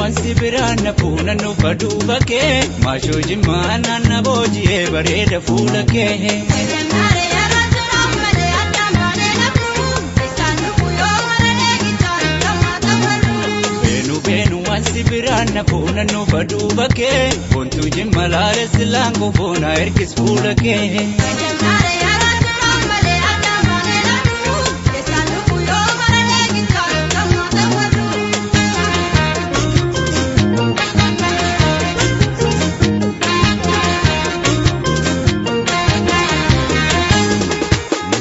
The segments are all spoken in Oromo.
Wansi biraan na fuuna nu baduuba kee maashoo jimmaa naanna booji'ee bareeda fuula kee. Beenu beenu wansi biraan na fuuna nu baduuba kee bontuu jimma laale silaan gofoona ergis fuula kee.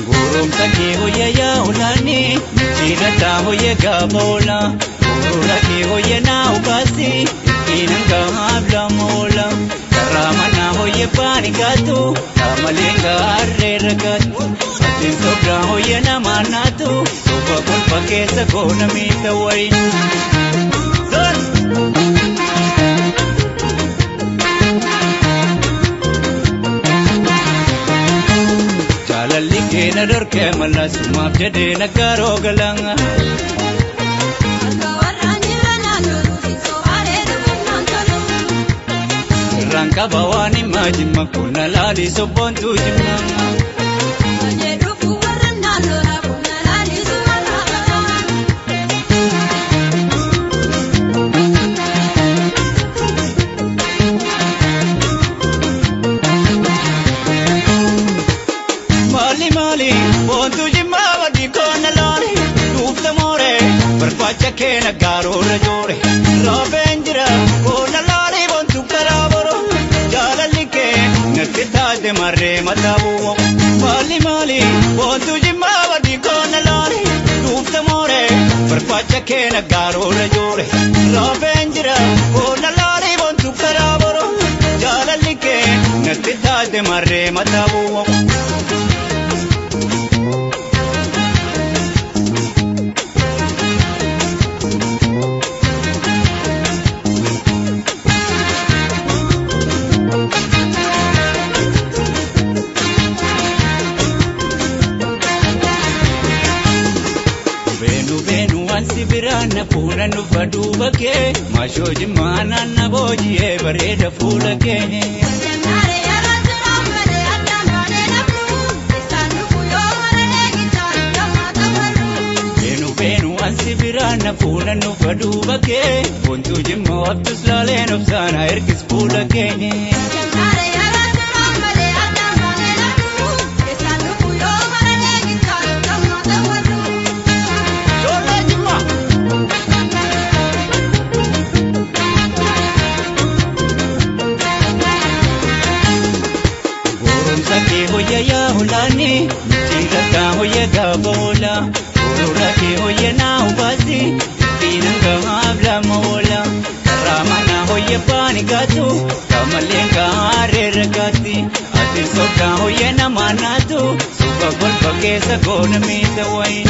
Goromsa kee hoyya yaa olaani michiirrataa hoyya gaafa oola Gorora kee hoyya naa ukaasi ittiin gaaf lama oola Karaa manaa hoyya baani gaatu kaamaleen gaarree ragaatu Atiin sobdaa hoyya namaa naatu soba kolfa keessa goona miita wayi. Zon! Jaalalli keena dhorkee mala sumaaf jedhee naggaaroo galanga. Irraan qaba waan himaa jimma kun alaali sobboontuu jimma. Maali maali boontuu jimmaa badii koona laali duufta moore barbaacha keena gaaroorra joore roobeen jira koona laali boontuu karaa boroo jaalalli kee natti taate marree mataa bu'oo. Maali maali boontuu jimmaa badii koona laali duufta moore barbaacha keena gaaroorra joore roobeen jira koona laali boontuu karaa boroo jaalalli kee natti taate marree mataa bu'oo. Beenu beenu wansi biraan na fuuna nu baduuba kee maashoo jimmaa naanna booji'ee bareeda fuula kee. Beenu beenu wansi biraan na fuuna nu baduuba kee bontuu jimmaa waqtus laaleen obsaana ergis fuula kee. Shoollee jimmaa. Goromsa kee hoyya yaa olaani michiirrataa hoyya gaafa oola Gorora kee hoyya naa ubaasi ittiin gaaf lama oola Karaa manaa hoyya baani gaatu kaamaleen gaarree ragaatti Ati sobdaa hoyya namaa naatu suufa golba keessa goona miita wayi.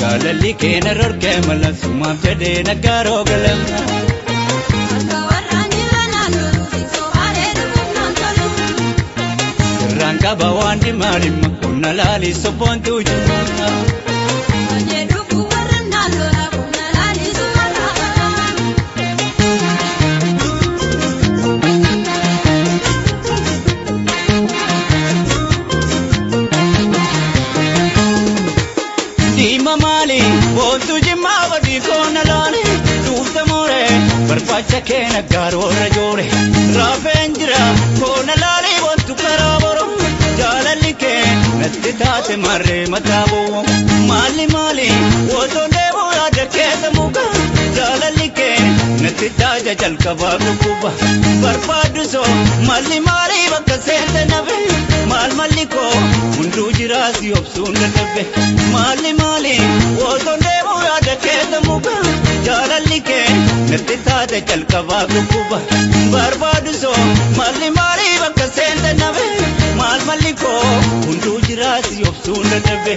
Jaalalli keena rorkee mala sumaaf jedhee naggaaroo galama. Sirraan qaba waan dhimma dhimma qonna laali sobboontuu jimma. Diima maali boontuu jimmaa badii koona laali duufta moore barbaacha keena gaaroorra joore raafeen jira koona laali boontuu karaa boroo jaalalli kee natti taate marree mataa bu'u maali maali wotoon deebuu yaada keessa muka jaalalli kee natti taaja jalqabaa dhukkuba barbaaddu soo malli maali bakka seente nabe maal malli koo hunduu jiraasi obsuun dadhabe maali maali wotoon deebuu yaada keessa muka jaalalli kee natti taate jalqabaa dhukkuba barbaadu soo malli maali bakka seente nabe maal malli koo hunduu jiraasi obsuun dadhabe.